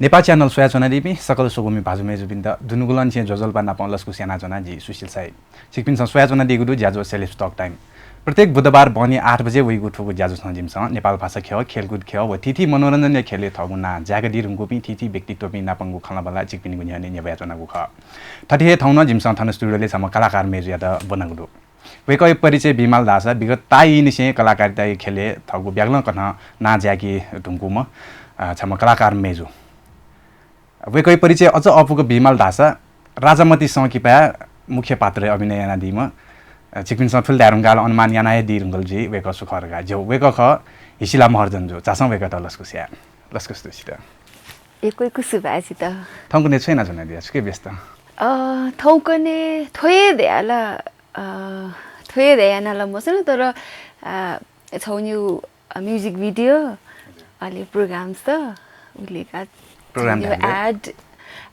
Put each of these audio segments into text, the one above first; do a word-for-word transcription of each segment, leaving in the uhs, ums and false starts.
नेपाः च्यानल स्वयाच्वनादीपिं सकल स्वकुमि भाजु मय्जुपिन्त दुनुगलंनिसें ज्वजलपा नापं लसकुस यानाच्वना जि सुशील साई। छिकपिन्सं स्वयाच्वनादीगु दु ज्याझ्वः Celebs Talk Time। प्रत्येक बुधबार बहनी आठ बजे वइगु थुगु ज्याझ्वलं जिमिसं नेपाल भाषा ख्यः, खेलकुद ख्यः व थीथी मनोरञ्जनया ख्यलय् थःगु नां ज्याकादी धुंकूपिं थीथी व्यक्तित्वपिं नापंगु खँल्हाबल्हा छिकपिनिगु न्ह्यःने न्ह्यब्वयाच्वनागु खः। थथे हे थौं नं जिमिसं थन studio-लय् छम्ह कलाकार मय्जुयात ब्वनागु दु। वय्कःया परिचय बीमाल धाःसा विगत ताःईनिसें कलाकारिताया ख्यलय् थःगु ब्यागलं कथं नां ज्याके धुंकूम्ह, अ, छम्ह कलाकार मय्जु। वय्कःया परिचय अझ अःपुक बीमाल धाःसा राजामति संकिपाय् मुख्य पात्रय् अभिनय यानादीम्ह, अ, छिकपिन्सं थुलि धाये धुंकाः ला अनुमान याना हे दी धुंकल जुइ वय्कः सु खः धकाः। ज्यू, वय्कः खः हिसिला महर्जन जु। झासँ वय्कःयात लसकुस याये। लसकुस दु छित। यक्व यक्व सुभाय् छित। थौंकन्हय् छु यानाच्वनादिया, छुकी व्यस्त? अ, थौंकन्हय् थ्व हे धया ला, अ, थ्व हे धया याना ला मच्वन, तर, अ, छगू निगू, अ, music video, अले programs त, उलि का, program छगू निगू ध्यान दे।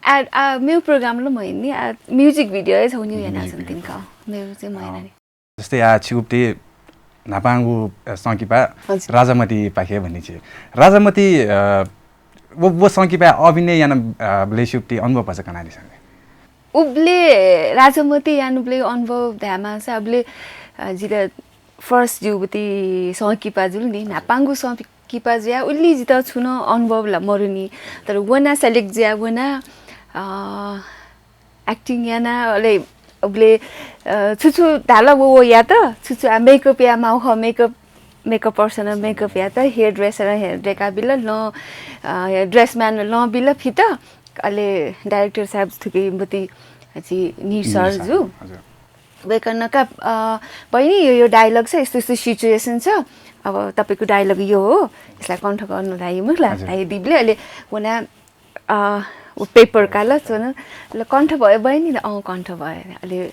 Ad, ad, अ, मेगु program ला मयानानि, अ, music video हे छगू निगू music यानाच्वना video। तिंकं। मेगु चाहिँ मयानानि। अँ। जस्तै आ, छिगुप्ति न्हापांगु, अ, संकिपा हजुर। राजामतिपाखे भनिछि। राजामति, अ, व, व संकिपाय् अभिनय याना, अ, बलय् छिगुप्ति अनुभव भचा कनादिसँ नि। उबलय् राजामति यानाबलय् अनुभव धायेमाःसा, उबलय्, अ, जितः first जिगुप्ति संकिपा जुल नि, न्हापांगु संकिपा जुया उलि जितः छुं नं अनुभव ला मरु नि। तर वना select जुया वना, अ, acting याना, अले उबलय्, अ, छु छु धाल व, व यात, छु छु आ, makeup यायेमाःगु खः, makeup, makeup person makeup यात, hairdresser hair dresser बिल, लं, अ, dressman लं बिल फित, अले director साहब थुकी मति जि निर सर निर सर, जु। हजुर। वय्कलं का, अ, बहिनी यो, यो dialogue छ, यस्तो, यस्तो situation छ, अब तपाईंको dialogue यो हो, यसलाई कण्ठ गर्नु लागि मखुला, हजुर। लागि दिबले, अले वना अ, व paper का ल च्वन, ल कण्ठ भयो बहिनी ल, अँ, कण्ठ भयो। अले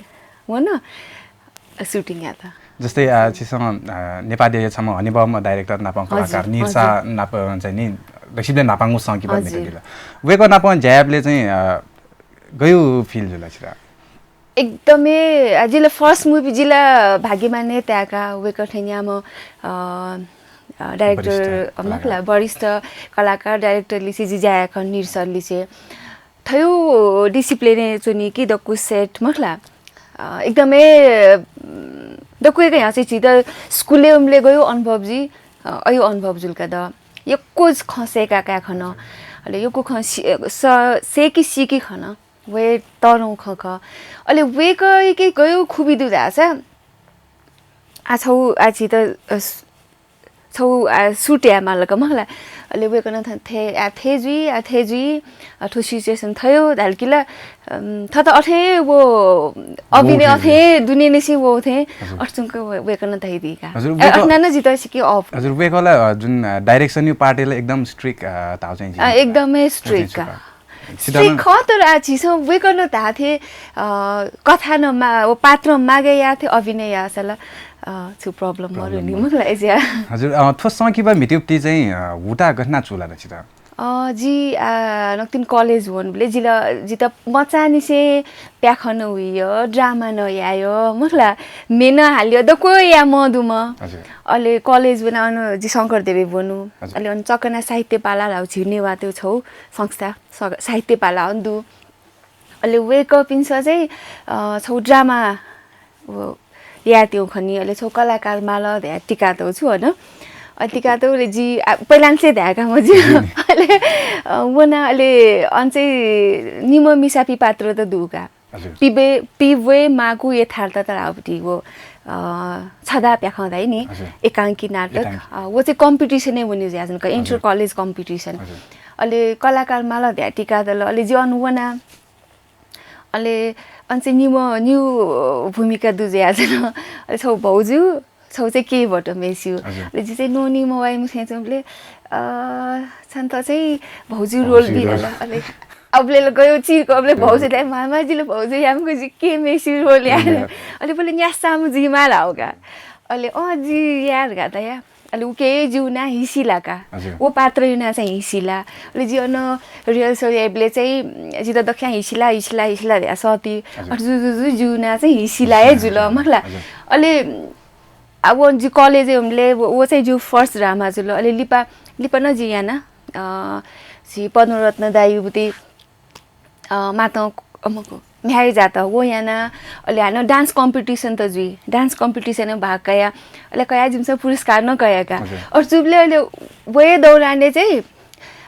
वन, अ, shooting यात। जस्तै, अ, छिसं, अ, नेपाः देय् छम्ह हनेबहःम्ह director नापं हजुर, कलाकार निर सर हजुर। नाप चाहिँ नि दक्वसिबलय् न्हापांगु संकिपा हजुर। मेटादिल। वय्कः नापं ज्या यायेबलय् चाहिँ, अ, गयु feel जुल छितः? एकदमै, अ, जिला first movie जिला भाग्यमानय् ताय्का वय्कः थेंयाम्ह, अ, अ, director, वरिष्ठ अ, मखुला, कलाकार। वरिष्ठ कलाकार director लिसे जि ज्या याये खन निर सर लिसे। थयु discipline च्वनी कि दक्व set मखुला। अ, एकदमै, उम्, दक्व एक ह्याउँसे झीत school-य् उम्ले गयु अनुभव जि, अ, अयु अनुभव जुल का द। यक्व खँ सय्का काये खन। अले यक्व खँ सि-, अ, स-, सय्की सीकी खन। वय् तःधंगु खँ खः। अले वय्कःयाके गयु खुबी दु धाःसा, आ, छौ, आ, झीत, अ, स-, छौ, आ, shoot यायेमाल का मखुला। अले वय्कलं थ-, थे, आ, थे जुइ, आ, थे जुइ, आ, थ्व situation थयो धाल कि ला, अम, थत अथे व अभिनय वउ थे। अथे दुनेनिसें वउ थे, हजुर। अथचुंक व-, वय्कलं धयादी का। हजुर, अ, वय्कः अथे नं जितः सिकी अःपु। हजुर, वय्कः ला, अ, जुन, अ, direction यु part-य् ला एकदम strict, अ, धाउ चाहिँ अ, झी एकदमै strict का। strict खः, तर आ, झीसं वय्कलं धाःथें, अ, कथा नं मा-, व पात्र मागे याःथें अभिनय याःसा ला, अ, छु problem problem मरु नि, मरु। मखुला, एज्या। हजुर, अ, थ्व संकिपा म्हितेगुप्ति चाहिँ, अ, हुता गथे याना चूलात छित? अ, जि, अ, नकतिनि college वंबलय् जिला, जितः मचांनिसें प्याखं नं हुइय, drama नं याय, मखुला, म्ये नं हालिय, दक्व याये मदुम्ह। हजुर। अले college वना अन जि शंकरदेवय् वनु। हजुर। अले अन चकना साहित्य पाला धाउ झी नेवाःतय् छौ संस्था। स-, साहित्य पाला अन दु। अले वय्कःपिन्सं चाहिँ, अ, छौ drama व यायेत्यंगु खनी, अले छौ कलाकार माल धया टिकातौ छु अन। अ, टिकातौ अले जि, आ, पहिलांनिसें धायेका मजि। अले, अ, वना अले अन चाहिँ निम्ह मिसापी पात्र त दु का। हजुर। पिबे, पिब्वये माःगु यथार्थता धाउपति व, अ, छदा प्याखं धाइ नि, हजुर। एकांकी नाटक। एकांकी। अ, व चाहिँ competition-य् वने जुयाच्वन का, हजुर। Inter college competition। हजुर। अले कलाकार माल धया टिका दल, अले जि अन वना। अले अन चाहिँ निम्ह, निउ भूमिका दु जुयाच्वन। अले छौ भौजु, छौ चाहिँ के भट्ट मेस्यु। हजुर। अले जि चाहिँ नोनी मोबाइल मुसें चाहिँ, अ, छन्त चाहिँ भौजु role भौजु बिल role। अले अबले ल गयो चिक, अबले भौजु दाइ, मामा जिले भौजु यामको जि के मेस्यु role यार। हजुर। अले बोले न्यासाम जि माल हाउका। अले अँ जि यार गाता या। अले उके जिउ ना हिसिला का। हजुर। उ पात्र यु ना चाहिँ हिसिला। अले जि अन rehearsal याइबले चाहिँ जित दख्या हिसिला, हिसिला, हिसिला या सती। हजुर। अ, जु, जु, जु, जिउ ना चाहिँ हिसिला ए हिसिला, जुल, हजुर। मखला। हजुर। अले आ, व जि college-य् हुम्ले, व, व चाहिँ जिउ first drama जुल। अले लिपा, लिपा न जि याना, अ, झी पद्मरत्न दाइ बुति, अ, मातं, अ, मखु, म्ह्याय् जात, व याना, अले हानं dance competition त जुइ, dance competition भाग कया, अले कया जिमिसं पुरस्कार नं कयाका। हजुर। अले चुबले अले वये दौरानय् चाहिँ,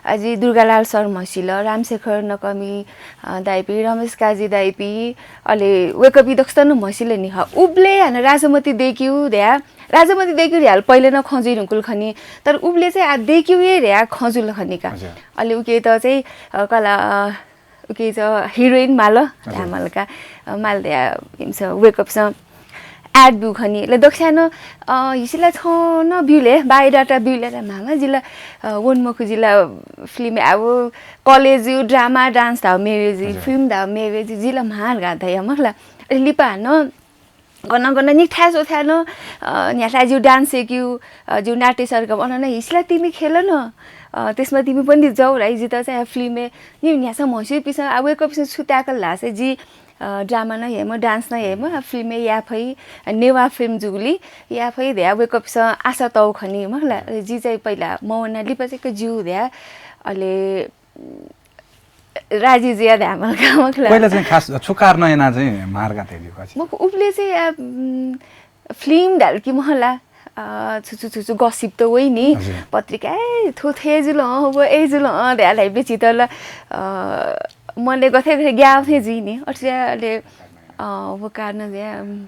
अ, जि दुर्गालाल सर म्हसिल, रामशेखर नकमी, अ, दाइपि, रमेश काजी दाइपि, अले वय्‌कःपि दक्वसित नं म्हसिल नि। ह, उबले हानं राजमति देक्यु धया, राजमति देक्यु धया पहिले नं खँ जुइ धुंकुल खनी, तर उबले चाहिँ आ देक्यु हे धया खँ जुल खनी का। हजुर। अले उके त चाहिँ, अ, कला, अ, उके त heroine माल, हजुर। ध्या माल का, अ, माल ध्या इमिसं वय्‌कःपिसं ad ब्यू खनी। ले दक्वसिनं, अ, हिसिला छं नं ब्यू ले, biodata ब्यू ले, मामा जिला, अ, वन मखु जिला film आ वो, college यु, drama, dance धाव मेवे जि, हजुर। Film धाव मेवे जि, जिला म्हार गा धया मखला। अले लिपा हानं गन गन निथाय् स्वथाय् नं, अ, न्ह्याथाय् जिउ dance सेक्यु, अ, जिउ नाट्य सरगम अन नं हिसिला तिमि खेल न, अ, त्यसमा तिमि पनि जाउ रा जित चाहिँ film ए नि न्ह्यासं म्हस्यु पिसं आ वय्‌कःपिसं छु ताकल धासे जि, अ, drama नं हेम, dance नं हेम, आ film ए या फइ, अ, नेवा film जुगुली या फइ धया वय्‌कःपिसं आशा तौ खनी मखला। अले जि चाहिँ पहिला मवना लिपा चाहिँ क जिउ धया, अले राजी जुया धाये मखु का, मखु ला। पहिला चाहिँ खास छु कारणं याना चाहिँ म्हार गाते दिउ का? मखु उबले चाहिँ आ, उम्, film धाल कि मखु ला, अ, छु छु छु छु gossip त वइ नि, हजुर। पत्रिका ए थु थे जुल, अँ, व ए जुल, अँ, धया लाइबे चित ल, अ, मनले गथे गथे ग्याउ थे जुइ नि, अथे अले, अ, व कारण चाहिँ, उम्,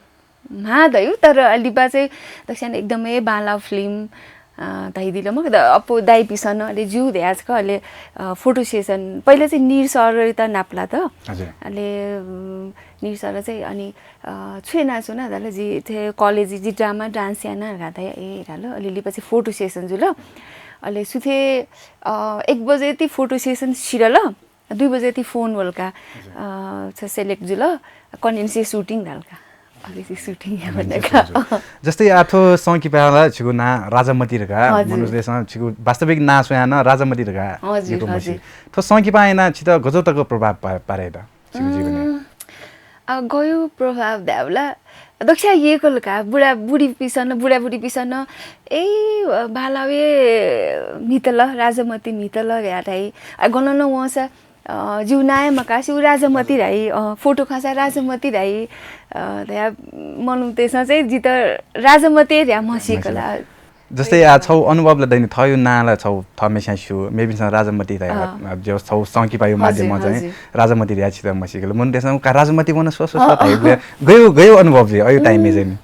म्हा दयु, तर लिपा चाहिँ दक्वसिनं एकदमै बांला film, अ, धइदिल। मखु द-, अपु दाइपिसन अले ज्यू धयाच क अले, अ, photo session। पहिले चाहिँ निर सरत नापला त। हजुर। अले, उम्, निर सर चाहिँ अनि, अ, छु याना छु ना धाल जि थे college जि drama dance याना गा त ए धाल। अले लिपा चाहिँ photo session जुल। अले सुथे, अ, एक बजे ति photo session सिरल। दुई बजे ति phone वल का, हजुर। अ, छ select जुल, कन्डेन्से shooting धाल का। अले चाहिँ shooting या कन्डेन्से भन्ने का। Shooting जुल। जस्तै आ थ्व संकिपा ला छिगु नां राजामति धका, हजुर। मनोज देशं छिगु वास्तविक नां स्वयां नं राजामति धका हजुर, निकू मसी। हजुर। थ्व संकिपा याना छित गजब तक प्रभाव पा-, पारे त छिगु जीवनय्? उम्, अ, गयु प्रभाव धायेबला दक्वसिनं येकल का, बुढा बुढीपिसन, बुढा बुढीपिसन, ए, बालावे म्हितल, राजामति म्हितल धया धाइ। आ, गन नं वंसा, अ, जिउ नां हे मकासे उ राजामति धाइ, अ, photo खंसा राजामति धाइ, अ, धया मनूतय्सं चाहिँ जित राजामति धया म्हसीकल। जस्तै आ छौ अनुभव ला दनि थयु नां ला छौ थमेस्यां स्यू, मेपिन्सं राजामति धया, अ। अ, जो छौ संकिपायु हजुर, माध्यमं चाहिँ हजुर। राजामति धया छित म्हसीकल। मनूतय्सं का राजामति वन स्व स्व स्व अ, अ। धाइ। गयु, गयु अनुभव जे, अयु time ए उम्। चाहिँ नि।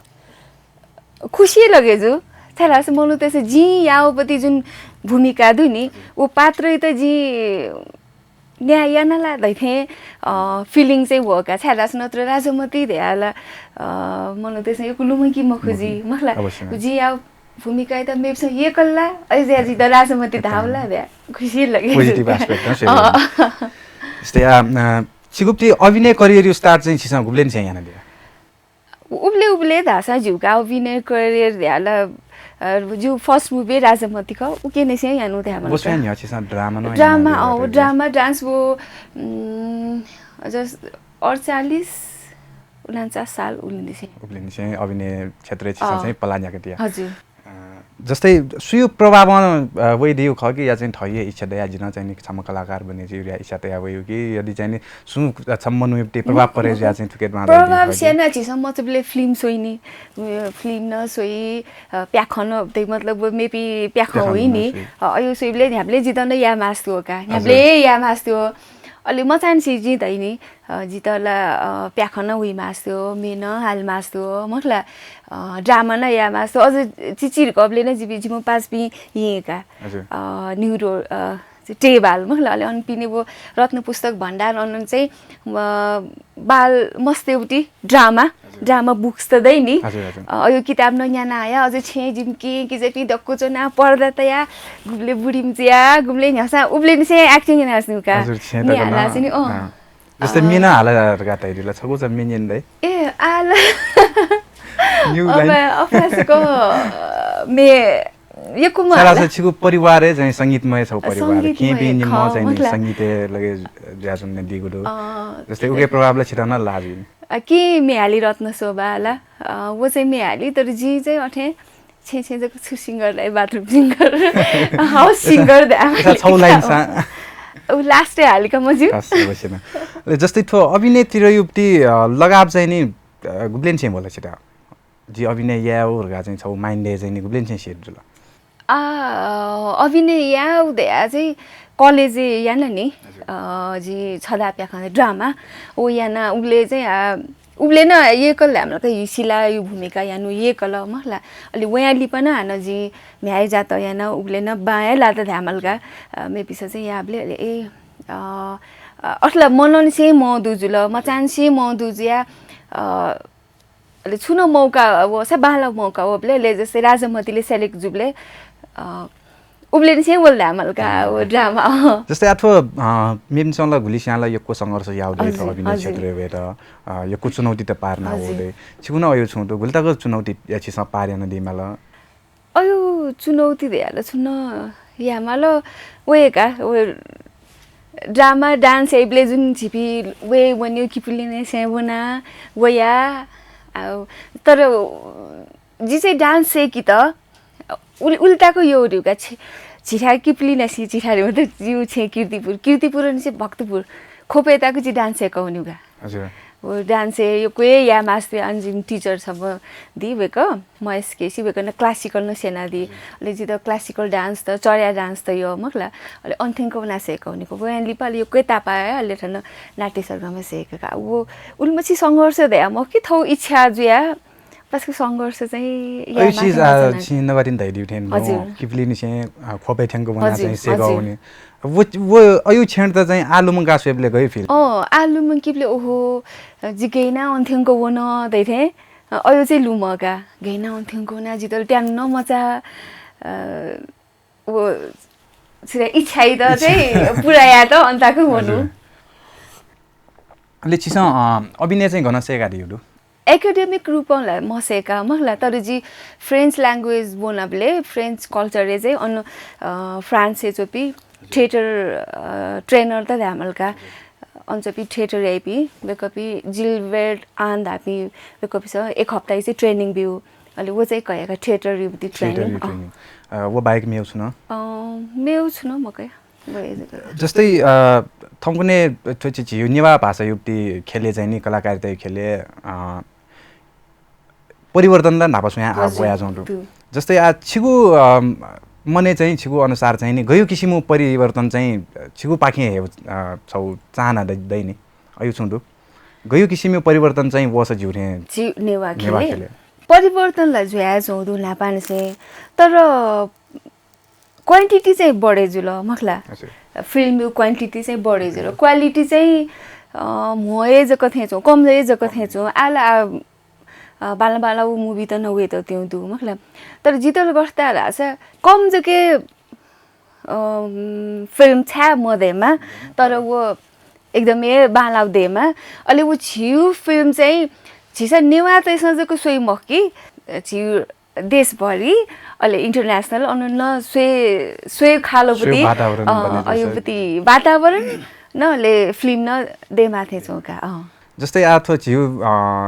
खुसी लगे जु। छाय्‌धाःसा मनूतय्सं जिं याःगुपति जुन भूमिका दु नि, उ पात्रइत जिं न्याय याना ला धइथें, अ, feeling चाहिँ वः का। छाय्‌धाःसा नत्र राजामति धया ला, अ, मनूतय्सं यक्व लुमंकी मखुजी, मखु। मखु ला। अवश्य। जिं याःगु भूमिकाइत मेपिसं येकल ला, अय् जुया जित राजामति धाउ ला धया। खुसी लगे जु। Positive aspect, हँ, अ। जस्तै, आ, अ, छिगुप्ति अभिनय career यु start चाहिँ छिसं गुबलेनिसें याना दिया? उबले उबले धाःसा जिउ का अभिनय career धया ला, अ, जिउ first movie राजामति खः, उकेनिसें यानु धया मखु का। व स्वयां न्ह्यः छिसं drama नं drama, याना अ, व दिया। Drama, dance व, उम्, just अडचालिस, उनन्चास साल उबलेनिसें। उबलेनिसें अभिनय क्षेत्रय् छिसं अ। चाहिँ पला न्ह्याकादिया। हजुर। अ, जस्तै सुयु प्रभावं, अ, वइ दिउ खः कि या चाहिँ थयु हे इच्छा दया जिं नं चाहिँ नि छम्ह कलाकार बने जिउ या इच्छा तया वयु कि यदि चाहिँ नि सुं छम्ह मनूयापट्टि प्रभाव परे जुया चाहिँ थुके द्वारा प्रभाव स्याना झीसं मतलब ले film स्वइनि, अ, film नं स्वइ, अ, प्याखं नं, ते मतलब मेपि प्याखं प्याखं हुइनि। नं स्वइ। अ, अयु स्वइबले न्ह्याबले जित नं या मास्तु का। न्ह्याबले हजुर। या मास्तु। अले मचान सि जिं धइनि, अ, जित ला, अ, प्याखं नं हुइ मास्तु, मे नं हाल मास्तु, मतलब, अ, drama नं या मास्तु। अझ चिचिर कबले नं जिबि जिमु पाँचपि ये का। हजुर। अ, न्यूरो, अ, टेबाल, मतलब, अले अनपिने वो रत्न पुस्तक भण्डार अन चाहिँ, अ, बाल मस्तेउटी drama, हजुर। Drama books त दै नि। हजुर, हजुर। अ, अयो किताब नं न्याना आया, अझ छेँ जिमकी, कि चाहिँ पि दक्को चोना पर्दा तया, गुबले बुढीम चिया, गुबले न्ह्यासा, उबले निसे acting याना आसनु का। हजुर, छेँ नि तक हाला न। आसनु, अँ। अँ। जस्तै अँ। मिना हाला गा तै दिला, छगु छ मिनिन दै। ए, आला। New अब, line। अभ्यासको, अ, मे, यकुमा सारा हाला। छ छिगु परिवार चाहिँ संगीतमय छौ परिवार। संगीतमय केही पनि खौ, म चाहिँ नि मतलब। संगीत लगे ज्याजुन ने दिगु दु। अँ। जस्तै उके प्रभावले छिटन लाजु। अ, के मेहाली रत्न शोभा ला, अ, वो चाहिँ मेहाली, तर जि चाहिँ अथे छे छे जक छु singer दाइ, bathroom singer, house singer दाइ। छौ line सा। उ last-य् हालिका मज्यू। हस्, अवश्य नं। अले जस्तै थ्व अभिनयतिरयुपति, अ, लगाव चाहिँ नि, अ, गुबलें छेँ वल छित? जि अभिनय याये धकाः चाहिँ छौ mind-य् चाहिँ नि गुबलें छेँ set जुल? आ, अभिनय याये धया चाहिँ college-य् याना नि। हजुर। अ, जि छदां प्याखं drama। व याना उबले चाहिँ, आ, उबले नं यय्कल धायेमाल का, हिसिलायु भूमिका यानु यय्कल मखुला। अले वया लिपा नं हानं जि म्ह्याय् जात याना उबले नं बांया लात धायेमाल का। अ, मेपिसं चाहिँ याबले अले ए, अ, अ, अथला मनंनिसें मं दु जुल, मचांनिसें मं दु जुया, अ, अले छुं नं मौका वःसा बांलाउ मौका वबले, अले जस्तै राजमतिले select जुबले, अ, उबलेनिसें वल धायेमाल का, व drama, अँ। जस्तै आः थ्व, अ, मेपिन्सं ला गुलि स्यां ला यक्व संघर्ष याउ दइ थ्व अभिनय क्षेत्रय् वयेत, अ, यक्व चुनौती त पार याना वउ दइ। छिगु नं अयु छुं दु, गुलि तक चुनौती या छिसं पार यानादी माल? अयु चुनौती धयाल छुं नं यायेमाल, वय् का, व drama, dance याइबले जुन झीपिं वये वन्यु किपुलिंनिसें वना, वया, आ, तर जि चाहिँ dance याकेत उल-, उल्टाको यउ धुका, झिथाय् किपुलिंनिसें झिथाय् मतलब जिउ छेँ कीर्तिपुर, कीर्तिपुरनिसें भक्तपुर, ख्वपय् तक जि dance याका वन्यु का। हजुर। व dance यक्व याये मास्ति अन जिमि teacher छम्ह दी वय्कः, महेश केसी, वय्कलं classical नं स्यनादी। हजुर। अले जित classical dance त, चर्या dance त यः मखुला। अले अन थ्यंक वना सय्का वनेको। वया लिपा अले यक्व तापाः, अले थन नाट्य सर्गमा सय्का का। व उलिमछि संघर्ष धया मखु कि थौ इच्छा जुया, पास्क संघर्ष चाहिँ अयु याये मास्ति, आ, छिं नवातिन धयादिउ थें, हजुर। किपुलिंनिसें, आ, ख्वपय् थ्यंक वना चाहिँ सय्का वने। व, व अयु क्षण त चाहिँ आः लुमंका स्वयेबले गयु feel? अँ, आः लुमंकीबले ओहो, जि गय् याना अन थ्यंक वन धइथें, अ, अयु चाहिँ लुमंका। गय् याना अन थ्यंक वना जितल त्यानु नं मचा, अ, व छिरा इच्छाइत चाहिँ पूरा यायेत अन तक वनु। हजुर। अले छिसं, अ, अभिनय चाहिँ गन सय्कादिउ दु? Academic रूपं ला मसय्का मखुला, तर जि French language ब्वनाबले French culture-य् चाहिँ अन, अ, France-य् च्वपि theatre, अ, trainer त धायेमाल का। अन च्वपि theatre याइपि, वय्कःपि Gilbert Anne धाःपि वय्कःपिसं एक हप्ता चाहिँ training ब्यु। अले व चाहिँ कयाका theatre युबति training, अ। Training। अ, व बाहेक मेउ छुं नं? अ, मेउ छुं नं मकया। जस्तै, अ, थौंकन्हय् थ्व झी, झीउ नेवाः भाषायुबति ख्यलय् चाहिँ नि कलाकारितायु ख्यलय्, अ, परिवर्तन ला न्हापा स्वयां आः वयाच्वं दु। जस्तै आः छिगु, अ, मनय् चाहिँ छिगु अनुसार चाहिँ नि गयु किसिमु परिवर्तन चाहिँ छिगु पाखें हे, अ, छौ चाहना दै, दैनि अयु छुं दु? गयु किसिमु परिवर्तन चाहिँ वःसा ज्यू थें झी नेवाः ख्यलय्? परिवर्तन ला जुयाच्वं दु न्हापांनिसें, तर quantity चाहिँ बढे जुल मखुला। हजुर। Film-यु quantity चाहिँ बढे जुल। Quality चाहिँ, अ, म्हो हे जक थें च्वं, कम हे जक थें च्वं। आः ला, अ, बांला बांला उ movie त नवयेत त्यं दु मखुला। तर जितल गथे धाःसा कम जके, अ, film छाय् मदयेमा, तर व एकदम हे बांलाउ दयेमा। अले उ झीउ film चाहिँ झीसा नेवाःतय्सं जक स्वइ मखु कि, झीउ देशभरि, अले international, अन नं स्वये, स्वये खालपति, अ, अयुपति वातावरण न, अले film न दयेमा थें च्वं का, अँ। जस्तै आः थ्व झीउ, अ,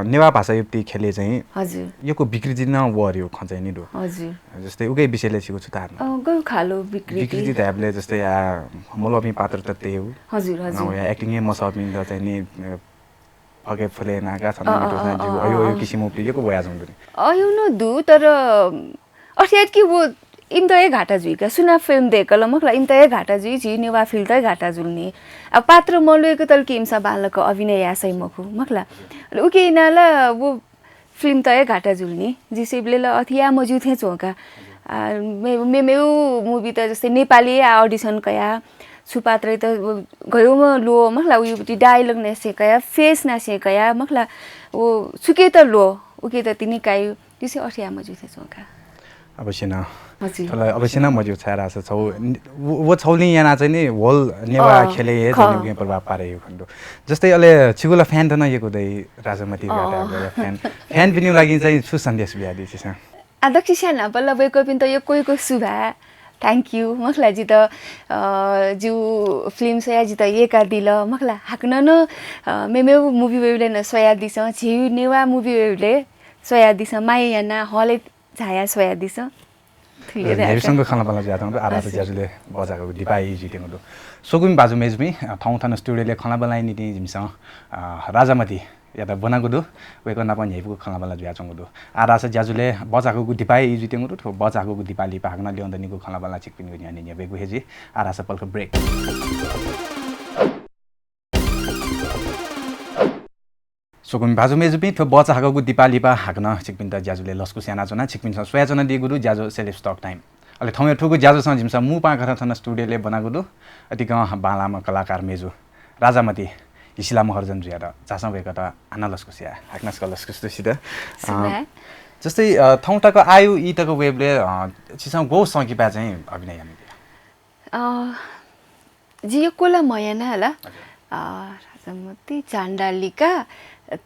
नेवाः भाषायुपति ख्यलय् चाहिँ हजुर। यक्व विकृति न वःरिउ खँ चाहिँ नि दु। हजुर। जस्तै उके विषयले छिगु छु धारणा? अ, गयु खालु विकृति? विकृति धायेबले जस्तै आः मलःपिं पात्र त तयेउ। हजुर, हजुर। न, वया acting हे मसःपिन्त चाहिँ नि, अ, फके फुले नाका छन अ, अ, मिटो अ, अ, अ, अयु, अयु अ। किसिमु पि यक्व वयाच्वं दु नि। अयु न दु, तर अथे यात कि व इमित हे घाटा जुइ का। सुना film दयेकल मखुला, इमित हे घाटा जुइ, झी नेवाः film त हे घाटा जुल नि। अब पात्र मल्वय्क तल कि इमिसं बांलाक अभिनय याये सइ मखु मखुला। अले उके इनाला व film त हे घाटा जुल नि। जिसे इबले ला अथे याये मज्यू थें च्वं का। आ, मे-, मे-, मेउ movie त जस्तै नेपाली आ audition कया, छु पात्रय्त गयु म ल्वः मखुला, उयुपति dialogue नासें कया, face नासें कया मखुला, व छुके त ल्वः, उके त तिनि कायु, जिसे अथे याये मज्यू थें च्वं का। अवश्य न। हजुर। थला अवश्य न मज्यू छाय् धाःसा छौ, व, व छौलिं याना चाहिँ नि whole नेवाः अ, ख्यलय् हे ख। चाहिँ नि उके प्रभाव पारे यु खन दु। जस्तै अले छिगु ला fan त न यक्व दइ, राजमति अ। गाता fan। Fan पिनिउ लागि चाहिँ छु सन्देश बियादी छिसं? आ, दक्वसिया न्हापा ला वय्कःपिन्त यक्व यक्व सुभाय्। Thank you। मखुला जित, अ, जिउ film स्वया जित यय्कादिल। मखुला हाकनं न, अ, मेमेउ movie वयेबले न स्वयादिसँ। झिउ नेवाः movie वयेबले स्वयादिसँ। माया याना hall-य् झाया स्वयादिसँ। थुलि अ, धाय्‌का। न्ह्याइपुसे खँल्हाबल्हा जुयाच्वंगु दु, आः धाःसा हजुर। ज्याझ्वलय् बचाःहाकःगु दिपाः जुइत्यंगु दु। स्वकुमि भाजु मय्‌जुपिं, अ, थौं थन studio-लय् खँल्हाबल्हाया निंतिं जिमिसं, अ, राजामतियात ब्वनागु दु। वय्‌कः नाप न्ह्याइपुसे खँल्हाबल्हा जुयाच्वंगु दु। आः धाःसा ज्याझ्वलय् बचाःहाकःगु दिपाः जुइत्यंगु दु। थ्व बचाःहाकःगु दिपाः लिपा हाकनं ल्यं दनिगु खँल्हाबल्हा छिकपिनिगु न्ह्यःने न्ह्यब्वयेगु हे जुइ। आः धाःसा पलख break। स्वकुमि भाजु मय्‌जुपिं, थ्व बचाःहाकःगु दिपाः लिपा हाकनं छिकपिन्त ज्याझ्वलय् लसकुस यानाच्वना। छिकपिन्सं स्वयाच्वनादीगु दु ज्याझ्वः Celebs Talk Time। अले थौंया थुगु ज्याझ्वलय् जिमिसं मू पाहां कथं थन studio-लय् ब्वनागु दु। अतिकं बांलाःम्ह कलाकार मय्‌जु राजामति हिसिला महर्जन जुयात। झासँ वय्‌कःयात हानं लसकुस याये। हाकनं छकः लसकुस दु छित। अ, सुभाय्। जस्तै, अ, थौं तक आः ई तक वयेबलय्, अ, छिसं ग्व संकिपाय् चाहिँ अभिनय यानादिया? अ, जि यक्व ला मयाना हला। हजुर। अ, राजामति, चाण्डालिका,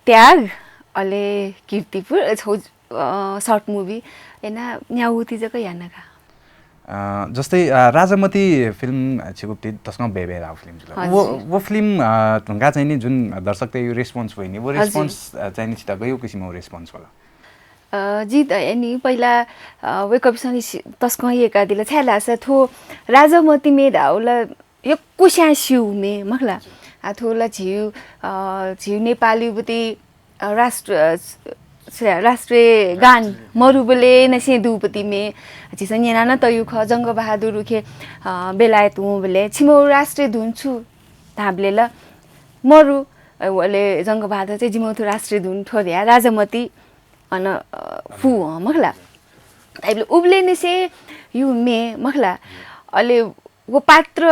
त्याग, अले कीर्तिपुर, अ, छौ, अ, short movie याना न्यागू ति जक याना का। अ, जस्तै, अ, राजामति film छिगु ति तसकं बय्‌बय् धाःगु film जुल। हजुर। व, व film, अ, धुंकाः चाहिँ नि जुन दर्शकतय्‌गु response वइनि, व हजुर। Response, अ, चाहिँ नि छित गय् किसिमं response वल? अ, जि त यानि पहिला, अ, वय्‌कःपिसं नि सि-, तसकं यय्‌कादिल, छाय्‌धाःसा थ्व राजामति मे धाःगु ला यक्वस्यां स्यू मे, मखु ला। आ, थ्व ला झीगु, अ, झीगु नेपालय् बति, अ, राष्ट्र, अ, स-, स-, राष्ट्रिय गान मरुबलय् नसें दुपति मे, झीसं न्यना नं तयु खः, जंगबहादुर उखे, अ, बेलायत वंबलय् छिमु राष्ट्रिय धुन छु धाःबलय् ला मरु, अ, अले जंगबहादुर चाहिँ जिमु थ्व राष्ट्रिय धुन थ्व धया राजामति अन, अ, फु, अ, मखु ला। धाइबलय् उबलय् निसें यु मे, मखु ला। अले व पात्र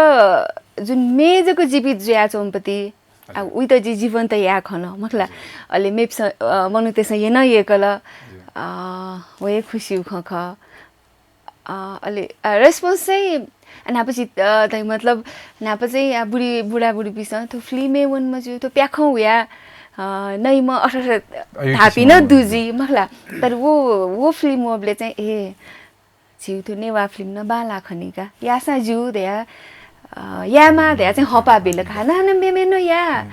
जुन मे जक जीवित जुयाच्वंपति, आ, उइत जि जीवन्त याये खन, मखु ला। अले मेपिसं, अ, मनूतय्‌सं यन यय्‌कल, अ, व हे खुसियु खँ खः। अ, अले, अ, response चाहिँ न्हापा चाहिँ, अ, तै मतलब न्हापा चाहिँ, अ, बुढी, बुढाबुढीपिसं थ्व film-य् वन मज्यू, थ्व प्याखं हुया, अ, नइम्ह अठहत्तर अयु धाःपिं किसिमं नं दु जुइ, मखु ला। तर व, व film वःबलय् चाहिँ, ए, झीगु थ्व नेवाः film नं बांलाः खनी का, याःसां ज्यू धया, अ, यायेमाः धया चाहिँ हःपाः बिल का, हानं हानं मेमेगु नं या।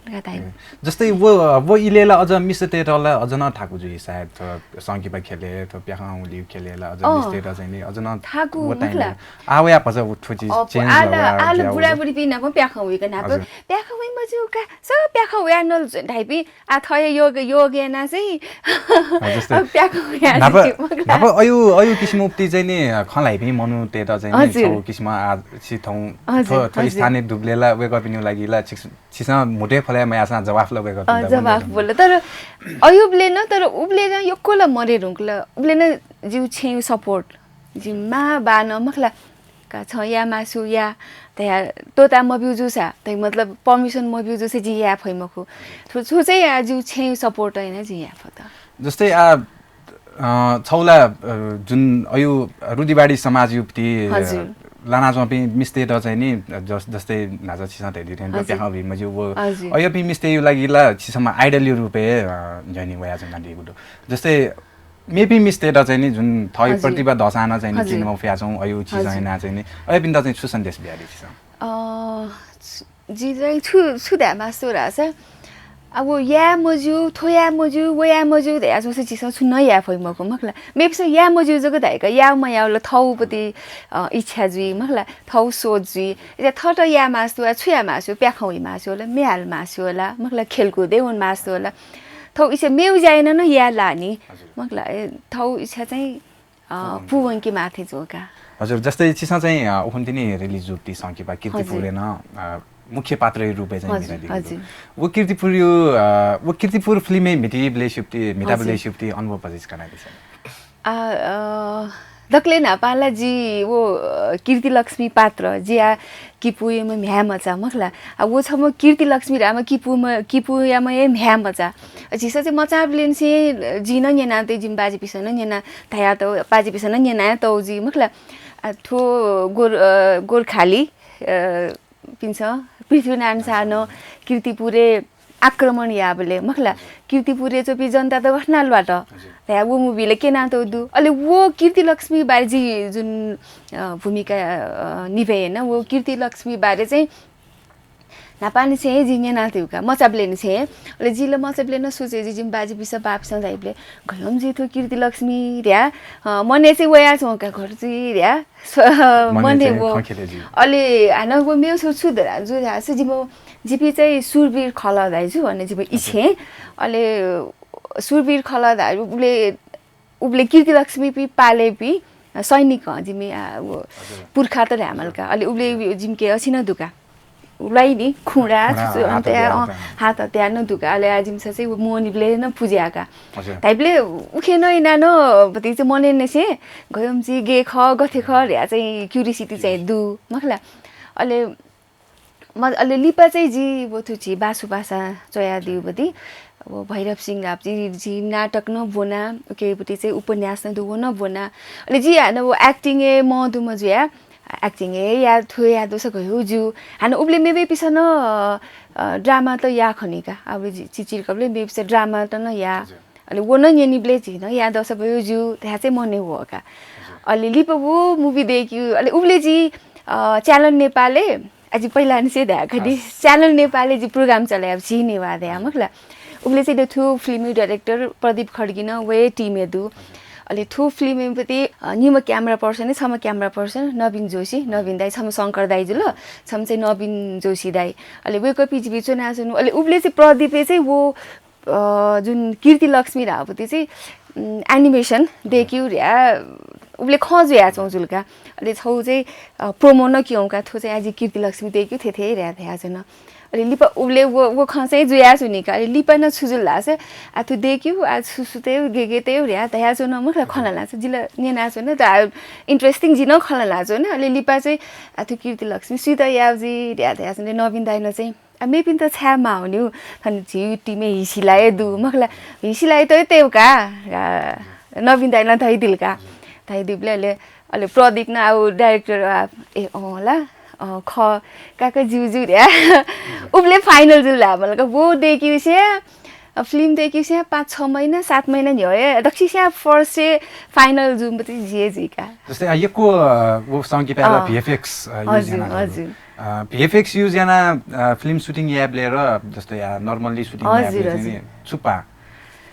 का धाइ। ए, जस्तै व, व इलय् ला अझ मिस्तय्‌त ला अझ नं थाकु जुइ सायद, थ्व संकिपा ख्यलय्, थ्व प्याखं हुलियु ख्यलय् ला अझ अँ। मिस्तय्‌त चाहिँ नि अझ नं थाकु, व time मखु ला। आः वया भचा व थ्व चिज अँ, change आल, ला वया आल ज्या व। बुढाबुढीपिं नाप प्याखं हुइक नाप। हजुर। प्याखं हुइ मज्यू का, स प्याखं हुया नल धाइपिं, आ, थःया योग, योग याना चाहिँ अँ, जस्तै प्याखं हुया न्हापा, जति मखु ला। न्हापा अयु, अयु किसिम उक्ति चाहिँ नि खँ ल्हाइपिं मनूतय्‌त चाहिँ नि हजुर। छौ किसिम आ, छि थौं हजुर, थ्व, थ्व हजुर। स्थानीय दुबलय् ला वय्‌कःपिनिगु लागि ला छिक छिसं म्हुतुइ ख्वलाये मयाःसां जवाफ ला वय्‌कःपिन्त अँ, जवाफ मदय्‌धुंकल। बोल। तर अय् उबलय् नं, तर उबलय् नं यक्व ला मदय्‌धुंकल। उबलय् नं जिगु छेँयु support, जिगु मां बानं मखु ला, का छं याये मास्ति या धया त्वःता मब्यू जूसा, धइ मतलब permission मब्यू जूसा जिं याये फइ मखु। छु, छु चाहिँ आ जिगु छेँयु support याना जिं याये फत। जस्तै आ, अ, छौ ला, अ, जुन अयु रुढिवादी समाजयु प्रति, अ, हजुर। लानाच्वंपिं मिस्तय्‌त चाहिँ नि, अ, जस-, जस्तै न्हाचः छिसं धयादी थें हजुर। प्याखं हुइ मज्यू व हजुर। अय्‌पिं मिस्तय्‌यु लागि ला छिसं idol-यु रूपय्, अ, न्ह्यःने वयाच्वनादीगु दु। जस्तै मेपिं मिस्तय्‌त चाहिँ नि जुन थःयु हजुर। प्रतिभा दःसां नं चाहिँ नि हजुर। चिने मफयाच्वं अयु छिसं हजुर। याना चाहिँ नि अय्‌पिन्त चाहिँ छु सन्देश बियादी छिसं? अ, छु, जि चाहिँ छु, छु धाये मास्ति धाःसा, अब याये मज्यू, थ्व याये मज्यू, व याये मज्यू धया च्वंसा झीसं छु नं याये फइ मखु, मखु ला। मेपिसं याये मज्यू जक धाइक याउ मयाउ ला थौपति, अ, इच्छा जुइ, मखु ला, थौ सोच जुइ। इजा थःत याये मास्ति वा छु याये मास्ति, प्याखं हुइ मास्ति होला, म्ये हाले मास्ति होला, मखु ला, खेलकुदय् वने मास्ति होला। थौ इच्छा मेउ ज्या याना नं याये ला नि, हजुर। मखु ला, ए, थौ इच्छा चाहिँ अ, पूवंकी। पूवंकी माथि च्वं का। हजुर, जस्तै छिसं चाहिँ, अ, उखुन्हु तिनि release जूगु ति संकिपा कीर्तिपुरय् हजुर। नं, अ, मुख्य पात्रयु रूपय् चाहिँ हजुर, म्हितादीगु दु। हजुर। व कीर्तिपुरयु, अ, व कीर्तिपुर film-य् म्हितीबलय् स्यूगु ति, म्हिताबलय् हजुर। स्यूगु ति अनुभव भचा कनादिसँ। आ, अ, दकले न्हापां ला जि व, अ, कीर्तिलक्ष्मी पात्र, जिया किपूयाम्ह म्ह्याय् मचा, मखु ला। आ, व छम्ह कीर्तिलक्ष्मी धाःम्ह किपूम्ह, किपूयाम्ह हे म्ह्याय् मचा। आ, झीसं चाहिँ मचाबलेंनिसें जिं नं न्यनातयु, जिमि बाजेपिसं नं न्यना धयातौ, बाजेपिसं नं न्यनातौ जि, मखु ला। आ, थ्व गोर-, अ, गोर्खाली, अ, पिन्सं पृथ्वीनारायण शाहं कीर्तिपुरय् आक्रमण याःबलय्, मखु ला, कीर्तिपुरय् च्वंपिं जनतात गथे याना ल्वात हजुर। धया व movie-लय् क्यनातौ दु। अले व कीर्तिलक्ष्मी बारे जि जुन, अ, भूमिका, अ, निभे याना, व कीर्तिलक्ष्मी बारे चाहिँ न्हापांनिसें हे जिं न्यनातय्गु का, मचाबलय्निसें हे। अले जि ला मचाबलय् नं सोचे जि, जिमि बाज्यापिसं बापिसं धाइबलय्, गय् याःम्ह जि थ्व कीर्तिलक्ष्मी धया, अ, मनय् चाहिँ वयाच्वंगु का, घर चाहिँ धया, स-, मनय् मनय् चाहिँ व। खँ खेले जि। अले हानं व मेगु छु, छु धया, जु धाःसा जिमि, जिपिं चाहिँ सुरवीर खलः दाइ जु, अन जिमि इच्छे। अले सुरवीर खलः दाइ, उबलय् उबलय् कीर्तिलक्ष्मीपिं पालय्पिं सैनिक हं, जिमि, आ, व पुर्खा त धायेमाल का। अले उबलय् जिमिके अथे नं दु का। उलाइ नि, खुँडा, खुँडा, छुचु, हात अन्त, हतियार अँ, त। हात हतियार नं दु का। अले आ, जिमिसं चाहिँ व मोहनीबलय् नं पुज्याः का। हजुर। धाइबलय् उखे नं यानाः नं भतिक चाहिँ मनय् नसें गय् याःम्ह जि गय् खः, गथे खः धया चाहिँ curiosity चाहिँ दु, मखु ला। अले म-, अले लिपा चाहिँ जि व थुकी बासुपासा च्वयादीगु बति, व भैरव सिंह राप्ती, जि नाटक नं ब्वना, उके बति चाहिँ उपन्यास नं दु, व नं ब्वना। अले जि हानं व acting हे मं दुम्ह जुया, acting हे या, थ्व याये दुसा गय् याःगु ज्यू। हानं उबलय् मेमेपिसं नं, अ, अ, drama त याः खनी का। अब जि चिचिरकबलय् मेपिसं drama त नं याः। हजुर। अले व नं न्यनीबलय् झी नं याये दुसा गय् याःगु ज्यू धया चाहिँ मनय् वः का। हजुर। अले लिपा व movie दय्क्यू, अले उबलय् जि, अ, Channel नेपालय्, आ, जि पहिलानिसें धाये खनी, हजुर। Channel नेपालय् जि program चले याःगु झी नेवाः धया, मखु ला। उबलय् चाहिँ थ्व film director प्रदीप खड्गी नं वया team हे दु। हजुर। अले थ्व film बति, अ, निम्ह camera person, छम्ह camera person नवीन जोशी, नवीन दाइ, छम्ह शंकर दाइ जुल, छम्ह चाहिँ नवीन जोशी दाइ। अले वय्कःपिं जिपिं च्वनाच्वनु। अले उबलय् चाहिँ प्रदीपं चाहिँ व अ, जुन कीर्तिलक्ष्मी धाःगु बति चाहिँ, उम्, animation दय्क्यू धया उबलय् खँ जुयाच्वंगु जुल का। अले छगू चाहिँ, अ, promo नं क्यंगु का, थ्व चाहिँ आ जि कीर्तिलक्ष्मी दय्क्यू थेथे धया धयाच्वन। अले लिपा उबलय् व, व खँ चाहिँ जुयाच्वनी का। अले लिपा नं छु जुल धाःसा, आ, थ्व दय्क्यू, आ, छु, छु तय्, गय्, गय् तय् धया धयाच्वन, मखु ला, खँ ल्हानाच्वन। जि ला न्यनाच्वन, त आ, interesting, जि नं खँ ल्हानाच्वन। अले लिपा चाहिँ, आ, थ्व कीर्तिलक्ष्मी सुइत याःगु जि धया धयाच्वन। नवीन दाइनं चाहिँ आ, मेपिन्त छाय् माःगु नि, थन झी team-य् हिसिलाया दु, मखु ला, हिसिलायात तय् का, आ, नवीन दाइनं धयादिल का, धयादीबलय् अले, अले प्रदीप नं आ director, आ, ए, अँ ला, अँ, खः, काका ज्यू ज्यू धया। उबलय् final जुल धाःबलय् का, व दय्क्यूसे, अ, film दय्क्यूसे पाँच छ महिना, सात महिना न्ह्यः हे, दक्वसिसे first से final जूम्ह बति जि हे जुइ का। जस्तै, आ, यक्व, अ, व संकिपाय् ला अँ। VFX, अ, use हजुर, याना हजुर। अ, VFX use याना, अ, film shooting यायेबलय् र जस्तै, आ, normally shooting हजुर, यायेबलय् चाहिँ हजुर। नि छु पाः?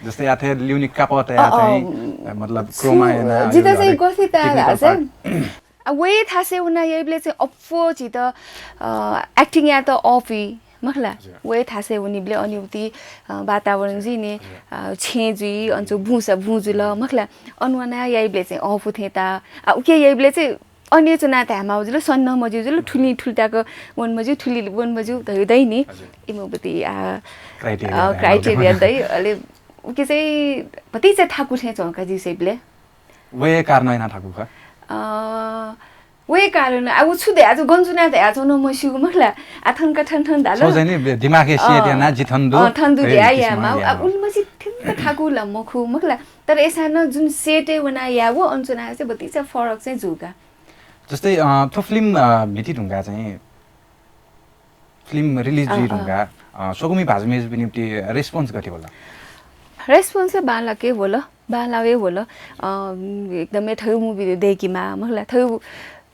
जस्तै आ थें ल्यूने कापः तया अ, अ, चाहिँ, अ, मतलब छु, chroma याना जितः चाहिँ गथे ताः technical धाःसा, part। आ, वये थासय् वना याइबलय् चाहिँ अप्वः झीत, अ, acting यायेत अःपुइ, मखु ला? हजुर। वये थासय् वनीबलय् अन उति, अ, वातावरण जुइ नि, हजुर। अ, छेँ जुइ, अन छु बुँसा बुँ जुल, मखु ला? अन वना याइबलय् चाहिँ अःपु थें ताः। आ, उके याइबलय् चाहिँ अन हे च्वना धाये माःगु जुल, सन्नं मज्यू जुल, थुलि थुलि तक वन मज्यू, थुलि वन मज्यू धयागु दइ नि। हजुर। इमिगु बति, आ, criteria अ, दइ। Criteria दइ। अले उके चाहिँ भतिचा थाकु थें च्वं का जिं स्वयेबलय्। वये कारण याना थाकु खः? अ, वये कारण, आ, उ छु धया, आ, गन च्वना धया च्वना मस्यूगु, मखु ला? आ, थन का थन थन धाल। छगू चाहिँ नि दिमागय् set अ, याना जि थन दु, अ, थन दु हे धया किसिमं याये माः। याये आ, माः। उलि मछि थन का थाकु ला मखु, मखु ला? तर अय्सां नं जुन set-य् वना याःगु, अन च्वना चाहिँ भतिचा फरक चाहिँ जू का। जस्तै, अ, थ्व film, अ, म्हिती धुंका चाहिँ film release अँ, जुइ अँ। धुंका, अ, स्वकुमि भाजु मय्जुपिनिगु response गथे वल? Response बांलाक हे वल, बांलाक हे वल। अ, एकदमै थ्व movie दय्केमाः, मखु ला, थ्व,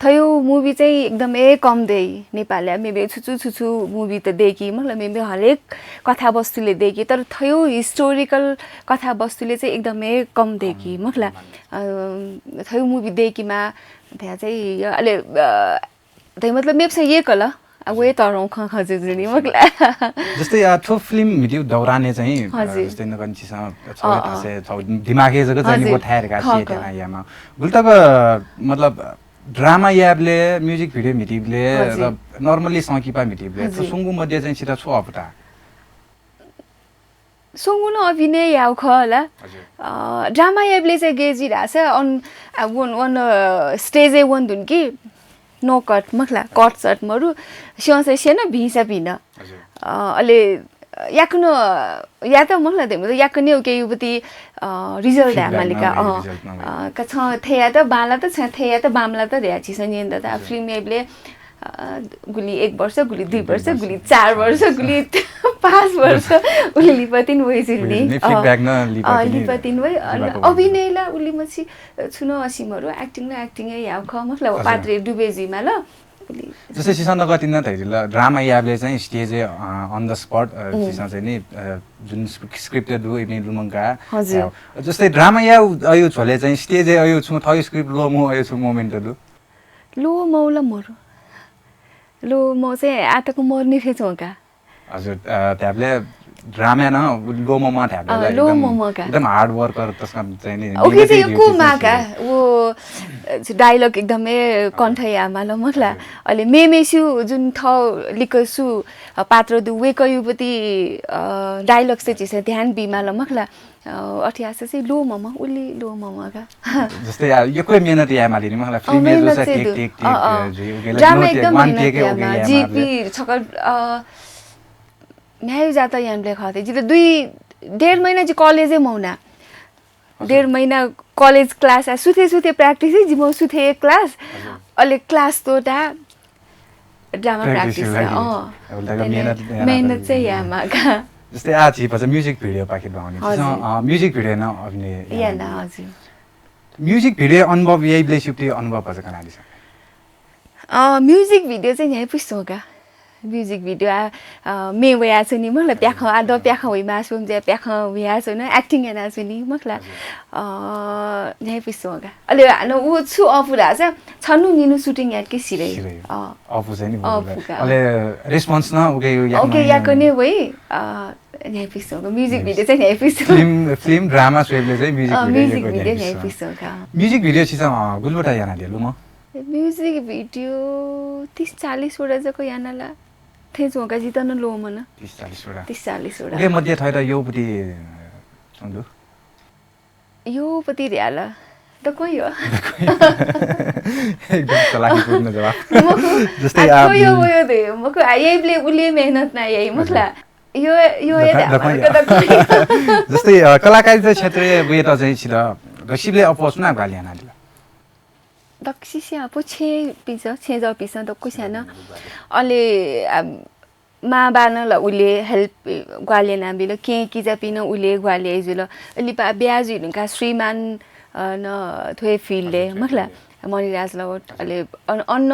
थ्व movie चाहिँ एकदमै कम दइ नेपालय्। मेबे छुछु छुछु movie त दय्की, मखु ला, मेबे हरेक कथावस्तुले दय्की, तर थ्व historical कथावस्तुले चाहिँ एकदमै कम दय्की, मखु ला। अ, थ्व movie दय्केमाः धया चाहिँ, अले, अ, धइ मतलब मेपिसं यय्कल, आ, वये तःधंगु खँ खँ जू नि, मखु ला। जस्तै, आ, थ्व film म्हितीगु दौरानय् चाहिँ, आ, हजुर। जस्तै नकन्चिसं अँ, छगू अँ। थासय् छगू दिमागय् जक चाहिँ नि हजुर। व थाय् धकाः खः, सिधे खः। याना यायेमाः। गुलि तक, मतलब, drama यायेबलय्, music video म्हितीबलय् हजुर। र normally संकिपा म्हितीबलय्, थ्व हजुर। स्वंगू मध्ये चाहिँ छितः छु अःपु ताः? स्वंगू नं अभिनय याःगु खः ला। हजुर। अ, drama याइबलय् चाहिँ गय् जुइ धाःसा अन, आ, वन, वन, अ, stage-य् वन धुन कि no cut, मखु ला, cut shot मरु, स्यंसा स्यन, भिंसा भिन। हजुर। अ, अले, अ, याकनं, अ, यात, मखु ला, धइगु मतलब याकनं उके युबति, अ, result feedback धायेमाल का, नलगे, अ, result नलगे। अ, का छं थथे यात, बांलात, छं थथे यात, बांमलात धया झीसं न्यने दत। हजुर। Film याइबलय् अ, गुलि एक वर्ष, गुलि दुई वर्ष, गुलि चार वर्ष, गुलि पाँच वर्ष, उलि लिपा तिनि वइ जुल नि। वइ जुल नि, अ, feedback नं लिपा अ, तिनि लिपा तिनि वइ, अ, लिपा वइ। अभिनय ला उलि मछि, अ, छु नं असिमरु, acting नं acting हे याःगु खः, मतलब, हजुर। पात्र डुबे जुइमाल, जस्तै सिसं नकतिना धैरिल ड्रामा याबले चाहिँ स्टेज अन द स्पट सिसं चाहिँ नि जुन स्क्रिप्ट दु इबी लुमंका। जस्तै ड्रामा या अयु झोले चाहिँ स्टेज अयु छु थयु स्क्रिप्ट लो मु अयु छु मोमेन्ट दु। लो मौला मरु लो मौ चाहिँ आतक मरु नि थे चोका। हजुर त्याबले ड्रामा न लो ममा त्याबले लो ममा का एकदम हार्ड वर्कर तसकम चाहिँ नि ओके चाहिँ यो को मा का वो डायलग एकदमै कण्ठ या मालो मखला। अले मे मेस्यु जुन थ लिकसु पात्र दु वेक युपति डायलग से चिसे ध्यान बी मालो मखला। अथे आसे से लो ममा उली लो ममा का जस्तै यो कोई मेहनत या माली नि मखला फिल्म जो सा टेक टेक टेक जुइ ओके ड्रामा एकदम मेहनत या मा जीपी छक न्याय जाता यानले खते जित दुई डेढ महिना जि कलेजे मौना डेढ महिना कलेज क्लास आ सुथे सुथे प्र्याक्टिस है जिमो सुथे क्लास अले क्लास तोटा ड्रामा प्र्याक्टिस अँ मेहनत चाहिँ या मागा। जस्तै आ छि पछि म्युजिक भिडियो पाखे बाहुनी म्युजिक भिडियो न अभिनय या ना हजुर। म्युजिक भिडियो अनुभव यही ब्लेसिप्टी अनुभव पछि कनादिस। म्युजिक भिडियो चाहिँ न्याय पुस्तों का म्युजिक भिडियो आ मे वया छु नि मखला प्याखं आ द प्याखं वइ मासु जे प्याखं वया छु न एक्टिङ याना छु नि मखला। न्याय पुस्तों का अले न उ छु अपुरा छ छनु निनु सुटिङ यात के सिरे अ अपु चाहिँ नि अपुका अले रेस्पोन्स न ओके यो ओके या कने वइ। न्याय पुस्तों का म्युजिक भिडियो चाहिँ न्याय पुस्तों फिल्म फिल्म ड्रामा स्वेबले चाहिँ म्युजिक म्युजिक भिडियो न्याय पुस्तों का म्युजिक भिडियो छिसा गुलबटा याना देलु म म्युजिक भिडियो तीस चालीस वटा जक यानाला। थे जोका जितन लो मन तीस चालीस वटा तीस चालीस वटा ओके मध्ये थैर यो पुटी छन्दु यो पति र्याल त कोही हो। एकदम चलाकीपूर्ण जवाब। जस्तै आ यो यो दे मखु आ यही ब्ले उले मेहनत ना यही मखला। यो यो हे दे दखन दखन जस्तै कलाकारिता क्षेत्र बुयत चाहिँ छिद गसिबले अपोज ना गालियाना दिला। दक्सिसे आपो छे पिस छे ज पिस दक्कु स्यान। अले मां बानं ल उले हेल्प ग्वाले नाबिल कें किजापिनं उले ग्वाले जुल। लिपा ब्याज इनुका श्रीमान न थ्वे फिल्डे मखला मणिराज लवट अले अन्न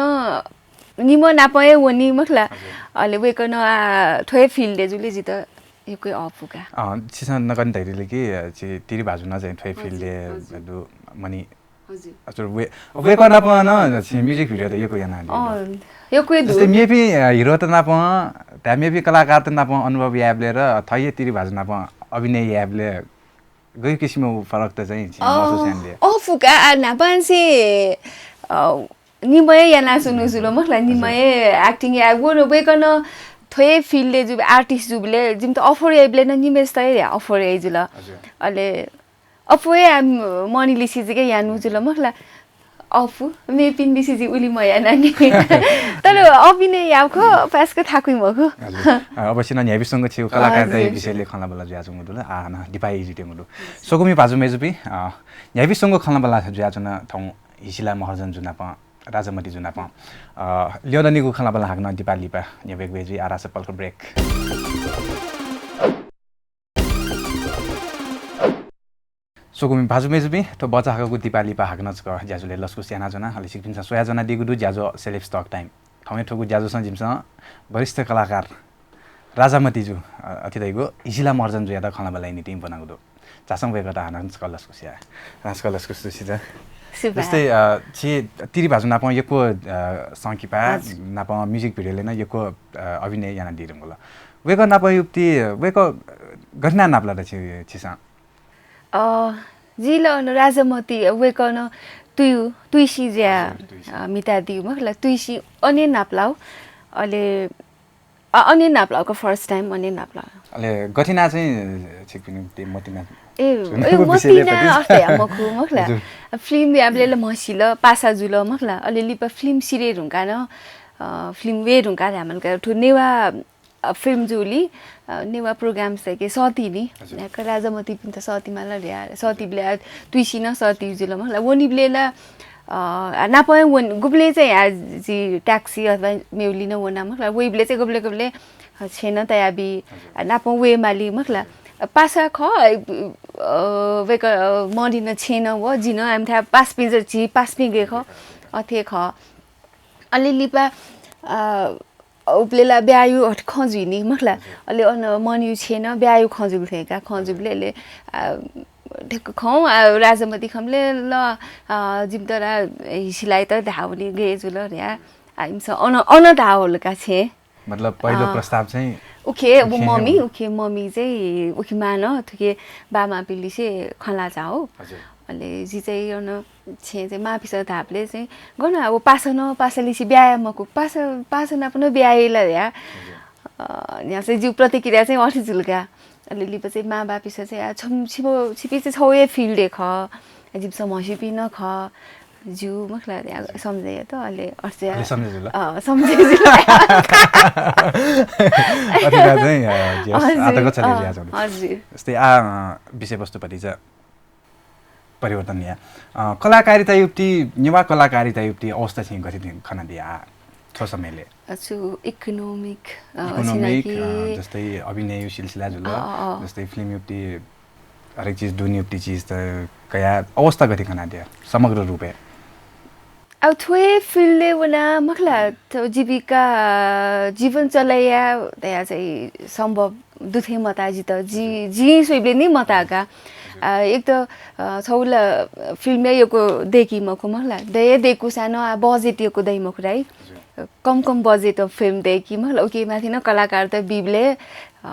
निम नापये वनी मखला। अले वेकन आ थ्वे फिल्डे जुले जित यक्वे अपुका। छिसन नकन धैरिले कि छि तिरी भाजुना चाहिँ थ्वे फिल्डे दु मनी हजुर। हजुर वे वेक नाप न छि म्युजिक भिडियो त यको याना दि। अँ, यक्वे दु। जस्तै मेपि हिरो त नाप त्या मेपि कलाकार त नाप अनुभव याबले र थये तिरी भाजु नाप अभिनय याबले गयो किसिम फरक त चाहिँ छि महसुस यान दे। अ फुका आ नापान से अ निमय याना सुनु जुलो मखला निमय एक्टिङ या वो वेकन थ्वे फिल्डे जु आर्टिस्ट जुबले जिम त अफर याबले न निमेस त या अफर या जुल। हजुर। अले अपुए मनिलिसिजिके यानु जुल मखला। अफु मेपिन लिसिजि उलि मयाना नि। तर अभिनय याउ ख पास्क थाकुइ मखु। अवश्य न न्याबिसंग छि कलाकार दै विषयले खला बला जुया जुंगु दुल आ न दिपाई जिते मुदु। सोकुमी भाजु मेजुपि न्याबिसंग खला बला जुया जुन थौ हिसिला महर्जन जुनाप राजमति जुनाप ल्योदनिगु खला बला हाकन दिपा लिपा न्याबेक बेजुइ आरास पल्क ब्रेक। सोकुमि भाजु मेजुमि थ्व बचा हाकगु दिपा लिपा हाकनं छकः ज्याझ्वलय् लसकुस यानाच्वना। अले छिकपिन्सं स्वयाच्वनादीगु दु ज्याझ्वः सेल्फ टक टाइम। थौंया थुगु ज्याझ्वःसं जिमिसं वरिष्ठ कलाकार राजामतिजु अथे धइगु हिसिला महर्जन जुयात खँल्हाबल्हाया निंतिं ब्वनागु दु। झासँ वय्कःयात हानं छकः लसकुस याये। हानं छकः लसकुस दु छित। जस्तै छि तिरि भाजु नाप यक्व संकिपा नाप म्युजिक भिडियोलय् नं यक्व अभिनय यानादीधुंकल। वय्कः नाप युक्ति वय्कः गथे यानाः नापलात छिसं? अ, जि ला अन राजामति वय्कलं तुयु, तुइसि ज्या, अ, म्हितादिउ मखला, तुइसि अन हे नापलाउ। अले, अ, अन हे नापलाउ क first time अन हे नापलाउ। अले गथे यानाः चाहिँ छिकपिनि ते मतिना ए, ए, मतिना अथे या मखु मखला। फिल्म याबले ला म्हसिल, पासा जुल मखला। अले लिपा फिल्म सिरे धुंका न, अ, फिल्म वे धुंका धामल का थु नेवा अ, फिल्म जुली, अ, नेवा प्रोग्राम सके सती नि। याक राजामतिपिन्त सती माला ल्या, सती ब्ल्या, तुइसि नं सती जुल मखला। वनी ब्ले ला, अ, नापं वन, गुबले चाहिँ या जि ट्याक्सी अथवा मेउली नं वना मखला। वइ ब्ले चाहिँ गुबले गुबले, अ, छेन तयाबी, अ, नापं वे माली मखला। अ, पासा ख, अ, वेक, अ, मरिन छेन व, जिन आम था पासपिं ज, जि पासपिं गे ख, अथे ख। अले लिपा अ, उबले ला ब्यायु हट खँ जुइ नि मखला। अले अन मनयु छेन ब्यायु खँ जुल थें का खँ जुबले ले अ, ठ्याक्क खँ अ, राजमती खमले ल अ, जिमतरा हिसिलाइत धावनी गे जुल रे आ इमस अन अन धावल का छे। मतलब पहिलो अ, प्रस्ताव चाहिँ उखे वो उखे मम्मी हो। उखे मम्मी चाहिँ उखे मान थुके बामा पिलिसे खला जाओ। हजुर। अले जि चाहिँ अन छे चाहिँ माफिस धापले चाहिँ गन अब पासन पासलिसे ब्याया मकु पास पासन अपन ब्यायला या। हजुर। अ, न्यासे जिउ प्रतिक्रिया चाहिँ अथे जुलका। अले लिपा चाहिँ माँ बापिस चाहिँ आ छम छिबो छिपि चाहिँ छौए फिल्ड ख। जिब समझिपि न ख। जिउ मखला या समझे त अले अर्चे अले सम्झे जुल। अ, समझे जुल। अथवा चाहिँ अ, जे होस्, हजुर। आतको चले अ, ज्या जाउँ। हजुर। जस्तै आ अ, विषयवस्तु पति चाहिँ परिवर्तन या अ, कलाकारिता युक्ति नेवा कलाकारिता युक्ति अवस्था चाहिँ गति खना दिया आ थो समयले। अचु इकोनोमिक अ, इकोनोमिक छिनाकि अ, जस्तै अभिनय सिलसिला जुल। अ, अ, अ। जस्तै फिल्म युक्ति हरेक चिज दुनियुक्ति चिज त कया अवस्था गति खना दिया समग्र रूपे। अब थ्वे फिल्डले वना मखला त जीविका जीवन चलाया दया चाहिँ सम्भव दुथे मता जित जी जी सोइबले नि मता का। आ, एक त अ, छौला फिल्म यको देखी मखु मखला दया देखु सानो आ बजेट यको दइ मखु राई। कम कम बजेट फिल्म देखी मखला उके माथि न कलाकार त बिबले अ,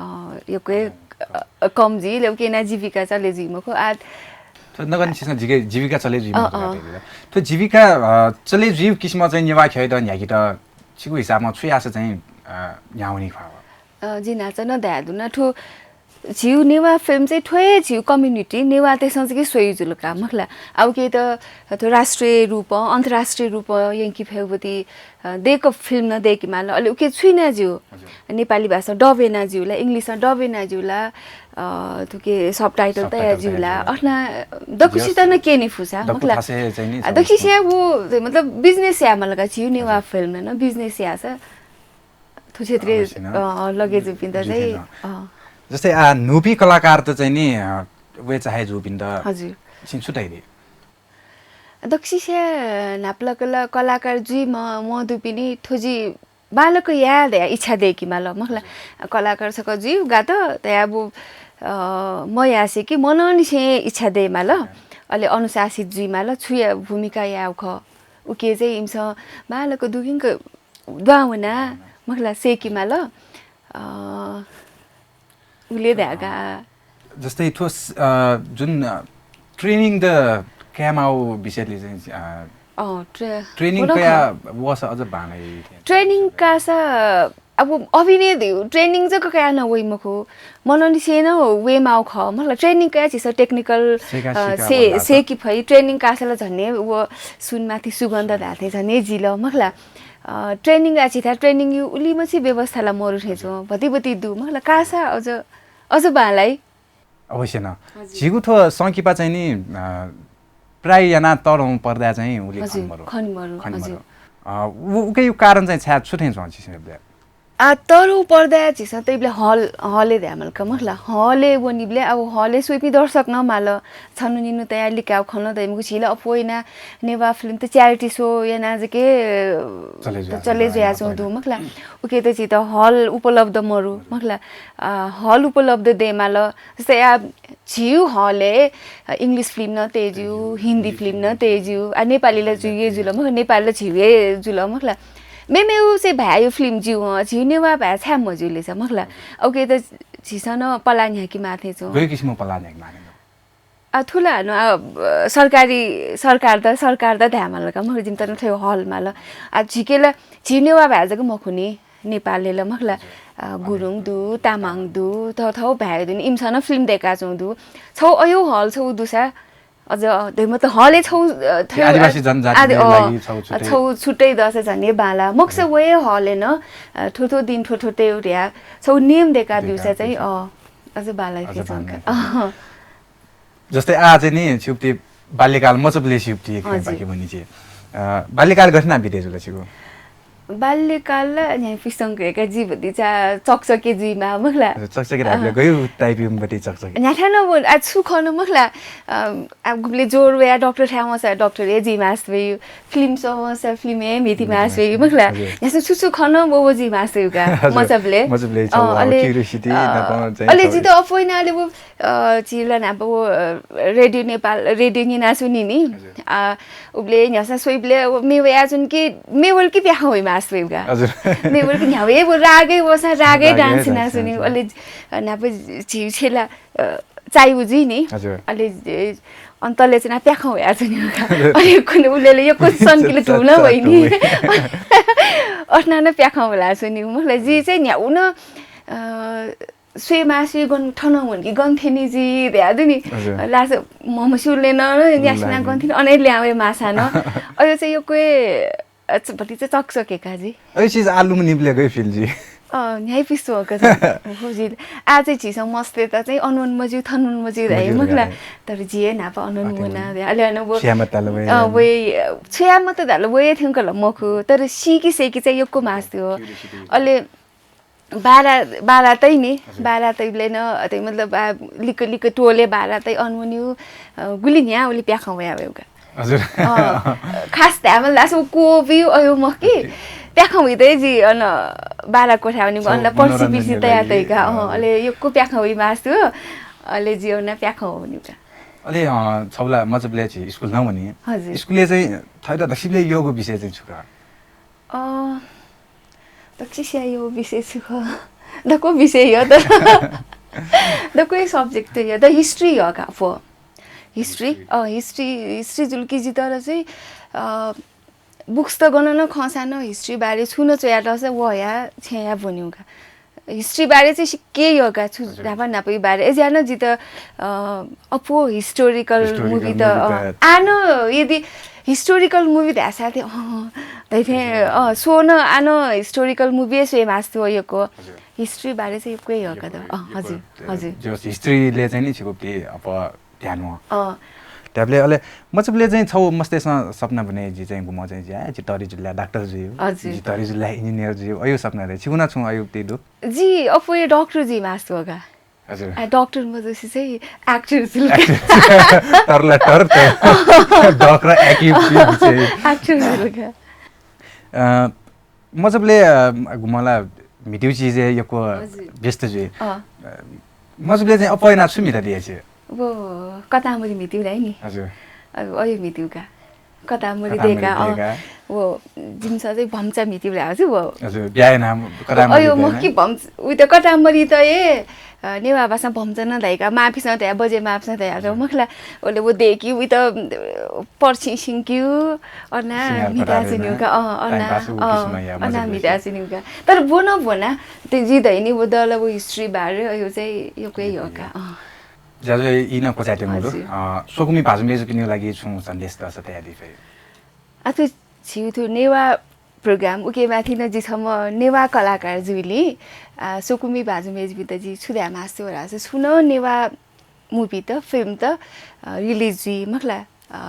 यको अ, कम जी ले उके ना जीविका चले जी मखु आ थ्व नगन छिसं जिके जीविका चले जुइ अ, मखु अ। राते दिला। थ्व जीविका अ, चले जुइ किसिम चाहिँ नेवा खेइ द न्याकी त छिगु हिसाबमा छु यास चाहिँ अ, न्यावनी खा। अ, जि नाच न दया दुना थ्व झिउ नेवा फिल्म चाहिँ थ्वे झिउ कम्युनिटी नेवा तेसं चाहिँ कि सोयु जुल का मखला। अब के त थ्व राष्ट्रिय रूप अन्तर्राष्ट्रिय रूप यंकी फेवती अ, देक फिल्म न देखी माल अले उके छुइना जिउ। नेपाली भाषा डबेना जिउला इंग्लिश डबेना जिउला अ, तुके सबटाइटल तया जिउला अथना दकुसित न केनी फुसा मखला। दकुसिया वो मतलब बिजनेस या मलका छिउ नेवा फिल्म न बिजनेस या सा थु क्षेत्र अवश्य न। अ, लगे जुपिन्त जुपिन्त। चाहिँ अ, जस्तै आ नुपी कलाकार त चाहिँ नि अ, वे चाहे जुपिन्त हजुर। छिन छुटाइ दे दक्सिसे नापला कला कलाकार जुइ म म दुपिनि थोजी बालक या दया इच्छा दे कि माल मखला। कलाकार छक जुइ गात तया बु अ, म यासे कि मननिसे इच्छा दे माल। अले अनुशासित जुइ माल छुया भूमिका या उख उके चाहिँ इमस बालक दुगिंक द्वावना मखला से कि माल अ, उले धागा जस्तै थ्व जुन ट्रेनिङ द क्यामाओ विषयले चाहिँ अ, ट्रेनिङ कया वस अझ बाँडै ट्रेनिङ कासा अब अभिनय धिउ ट्रेनिङ जक कया न वइ मखु मननिसे न वे माउ ख मतलब ट्रेनिङ कया छिस टेक्निकल से से कि फै ट्रेनिङ कासाला झन्ने व सुनमाथि सुगन्ध धाथे झन्ने जिल मखला ट्रेनिङ आ छिथा ट्रेनिङ यु उली मछि व्यवस्थाला मरु थेचो भति भति दु मखला कासा अझ अझ बाँलाई अवश्य न। हजुर। झिगु थ्व संकिपा चाहिँ नि अ, प्राय याना तरौं पर्दा चाहिँ उली हजुर, खनिमरु खनिमरु खनिमरु। हजुर। अ, उ उके यु कारण चाहिँ छ्या छु थें च्वं छिसे आ तरौं पर्दा झिस तैबले हल हले ध्यामल का मखला हले वनिबले अब हले सोइपि दर्शक न माल छनु निनु तया लिकाउ खन दैमगु छिल अपोइना नेवा फिल्म त च्यारिटी सो याना जके चले जुया चले जुया चो दु मखला उके त झित हल उपलब्ध मरु मखला अ, हल उपलब्ध दे माल जस्तै आ झिउ हले इंग्लिश फिल्म न तेजु हिन्दी फिल्म न तेजु आ नेपाली ल जुये जुल मख नेपाली ल झिवे जुल मखला मेमेउ से भायु फिल्म जिउ हँ झिउ नेवा भाय छ्या मजुले छ मखला ओके त झिसन पला न्ह्याकी माथे छु गयो किसिम पला न्ह्याकी माथे आ थुला न आ, सरकारी सरकार त सरकार त धायमाल का मख जिम त न थयो हल माल आ झिकेला झिउ नेवा भाय जक मखुनी नेपालले ल मखला अ, गुरुङ दु तामाङ दु थौ थौ भायु दु इमसन फिल्म देका चौ दु छौ अयो हल छौ दुसा अझ धैम त हले छौ आदिवासी जनजाति लागि छौ छुट्टै छौ छुट्टै दस झने बाला मक्स वये हले न थो थो दिन थो थो ते उरिया छौ नियम देका दुसा चाहिँ अ अझ बाला के छौ जस्तै आ चाहिँ नि छिउप्ति बाल्यकाल मचुपले छिउप्ति बाकी भनि चाहिँ बाल्यकाल गठना बिते जुल छिगु बाल्यकाल ला न्ह्याइपुसे धुंकाः का जि भतिचा चकचके जुइमाः मखु ला। हजुर, चकचके धाःबलय् गयु टाइपया भति चकचके? न्ह्याथाय् नं आ छु खन मखु ला, आ गुबलय् जोर वया डाक्टर थाय् वंसा डाक्टर हे जुइमास वयु, फिल्म स्वः वंसा फिल्म हे म्हितिमास वयु मखु ला। न्ह्यासं छु छु खन व व जुइमास वयु का। मचाबलय् मचाबलय् अले curiosity नापं चाहिँ अले जित अप्वइना अले व अ, झी ला न्हापा व, अ, रेडियो नेपाल, रेडियो न्यनाच्वनी नि। हजुर। आ, उबलय् न्ह्यासं स्वइबलय् व मे वयाच्वन कि, मे वल कि प्याखं वइमास वयु का। हजुर। मे वल कि न्ह्यावय् व रागय् वसा रागय् dance यानाच्वनी। अले, अ, न्हापा झी छेला, अ, चाइउ जुइ नि। हजुर। अले, ए, अन तले च्वना प्याखं वयाच्वनी का। अले कुन उलेले यक्व सन्किले धुन वइ नि। अथना नं प्याखं वलाच्वनी। मखु ला जि चाहिँ न्ह्याउ नं, अ, स्वयेमास वइ गन थनं वन कि गन थें नि जि धया दु नि। हजुर। लास म्हमस्युले न न्यासना गन थें नि अने ल्यावे मासा न। अयो चाहिँ यक्व, अ, च-, भति चाहिँ चकचके का जि। अयो चिज आलुम निबले गई फिल जि। अ, न्ह्याइपुसे धुंकाः का जि। हो जि। आ चाहिँ झीसं मस्ते त चाहिँ अनवन मज्यू थनवन मज्यू धाइ मखु ला। तर जि हे न्हापा अनवन वना। अले अन व छ्यामत धाल वइ। अ, वइ, छ्यामत धाल वइ थ्यंकल मखु। तर सीकी सेकी चाहिँ यक्व मास थ्यो। अले बारा, बारा तइ नि, बारा तइबलय् नं, अथे मतलब, आ, लिक्क, लिक्क टोले बारा तइ अन वन्यु, अ, गुलि न्ह्या उलि प्याखं वया वयु का। हजुर। अ, खास धायेमाल धाःसा व कोवियु अयो मखु कि, प्याखं वइ तइ जि अन बारा कोठा वन्यु, अन पर्सि पिसि तया तइ का, अ, अले यक्व प्याखं वइ मास थ्यो, अले जि अन प्याखं वन्यु का। अले, अ, छौला मचाबलय् छि स्कुल नं वनी। हजुर। स्कुलय् चाहिँ थय्‌त दक्वसिबलय् यःगु विषय चाहिँ छु का? अ, दक्वसिबलय् यःगु विषय छु खः? दक्व विषय यः तर दक्व subject यः, द history यः का फो। History, अ, history, history जुल कि जितः चाहिँ, अ, books त गन नं खंसा नं history बारे छु नं च्वया तःसा वया छेँया ब्वन्यु का। History बारे चाहिँ सिक्के यः का छु न्हापा न्हापायु बारे। अय्‌जुया नं जितः, अ, अप्वः historical movie त, अ, आ नं यदि historical movie धाःसा थें, अ, धइथें, अ, स्वः नं आ नं historical movie हे स्वये मास्ति वय् यक्व। History बारे चाहिँ यक्व यः का द। अ, हजुर, हजुर। History ले चाहिँ नि छिगु के अप्वः ध्यान वं। अँ। त्याबले अले मचाबले चाहिँ छौ मस्तय्‌सं सपना बने जि चाहिँ गुम्ह चाहिँ ज्या, जि तरि जुल ला डाक्टर जुइ। हजुर। जि तरि जुल ला engineer जुइ। अयु सपना रे। छिगु नं छुं अयु ते दु? जि अप्वः डाक्टर जुइ मास्ति वः का। हजुर। आ, डाक्टर मजुसे चाहिँ actor जुल का। तर ला तर तर। डाक्टर actor जुइ चाहिँ। Actor जुल का। अ, मचाबले, अ, गुम्ह ला म्हितिउ चिजय् यक्व व्यस्त जुइ। अ, मचाबले चाहिँ अप्वः याना छु म्हिता दिया छि? व कतामरी म्हितिउ ला नि। हजुर। अ, अयु म्हितिउ का। कतामरी देका, अ, व जिमिसं चाहिँ भम्चा म्हितिउ ला हजुर व। हजुर, ब्याहा याना कतामरी अयु मखु कि भम्च-, उइत कतामरी त ए, अ, नेवाः भाषां भम्चा नं धाइ का, माफिसं धाइ, बजे माफिसं धाइ, अझ मखु ला, ओले व देकी, उइत, अ, पर्छि सिंकिउ, अना म्हिता जुनिउ का, अ, अना, अ, अना म्हिता जुनिउ का। तर ब्वना ब्वना, ते जि धइनि व दल व history बारे, अयु चाहिँ यक्व यः का, अ। ज्याझ्वः ई नं क्वचाय्‌तेंगु दु। अ, स्वकुमि भाजु मेजुपिनिगु लागि छुं सन्देश दःसा तयादी फइ। अथे झिउ थ्व नेवाः program उके माथि नं जि छम्ह नेवाः कलाकार जुइलि, अ, स्वकुमि भाजु मेजुपिन्त जि छु धाये मास्ति वः धाःसा छुं नं नेवाः movie त, film त, अ, release जुइ मखु ला, अ,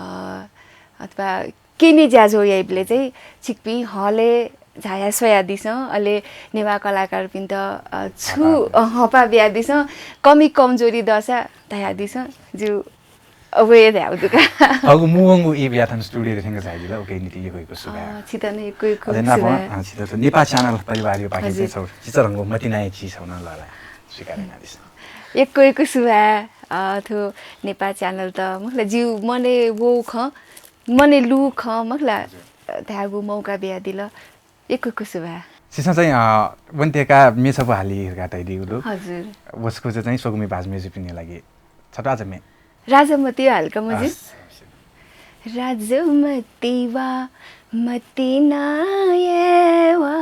अथवा केने ज्याझ्वः याइबलय् चाहिँ छिकपिं हलय् झाया स्वयादिसँ, अले नेवाः कलाकारपिन्त, अ, छु, अ, हपा बियादिसँ, कमी कमजोरी दःसा धयादिसँ, जि अवये धायेउ दु का। अगु मुवंगु ई बिया थन studio थ्यंक झाइदिल, उके निंतिं यक्व यक्व सुभाय्। अ, छित नं यक्व यक्व सुभाय्। अ, छित त नेपाः channel परिवारया पाखें चाहिँ छौ चिचरंगु मतिनाया चिज छौ नं लःल्हाये स्वीकार यानादिसँ। यक्व यक्व सुभाय्, अ, थ्व नेपाः channel त, मखु ला, जिउ मनय् वउ खँ, मनय् लु खँ, मखु ला, धायेगु मौका बियादिल। यक्व यक्व सुभाय्। छिसं चाहिँ, अ, वनेत्यंका म्ये छपु हाली हिर्का तयादीगु दु। हजुर। वसकुच चाहिँ स्वकुमि भाजु मेजुपिनि लागि छत्वाःचा म्ये। राजमति हाल का मजि। हस्। राजमति वा मतिना ये वा,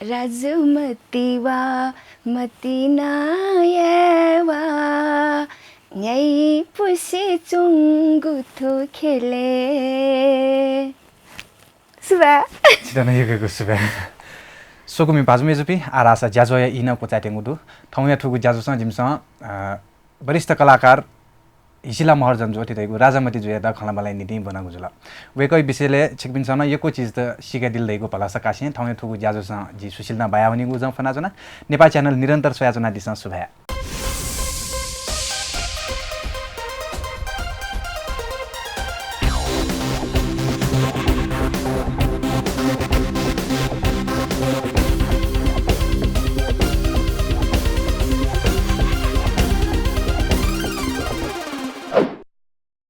राजमति वा मतिना ये वा, न्याइपुसे च्वंगु थ्व ख्यलय्। सुभाय्। छित नं यक्व यक्व सुभाय्। स्वकुमि भाजु मेजुपिं, आः धाःसा ज्याझ्वःया ई नं क्वचाय्‌तेंगु दु। थौंया थुगु ज्याझ्वलय् जिमिसं, अ, वरिष्ठ कलाकार हिसिला महर्जन ज्योति धइगु राजामति जुयात खँल्हाबल्हाया निंतिं ब्वनागु जुल। वय्कःया विषयलय् छिकपिन्सं नं यक्व चिजत सीकादिल धइगु भलसा कासें थौंया थुगु ज्याझ्वलय् जि सुशील नं बाया वनीगु जं फ्वनाच्वना। नेपाः च्यानल निरन्तर स्वयाच्वनादिसँ। सुभाय्।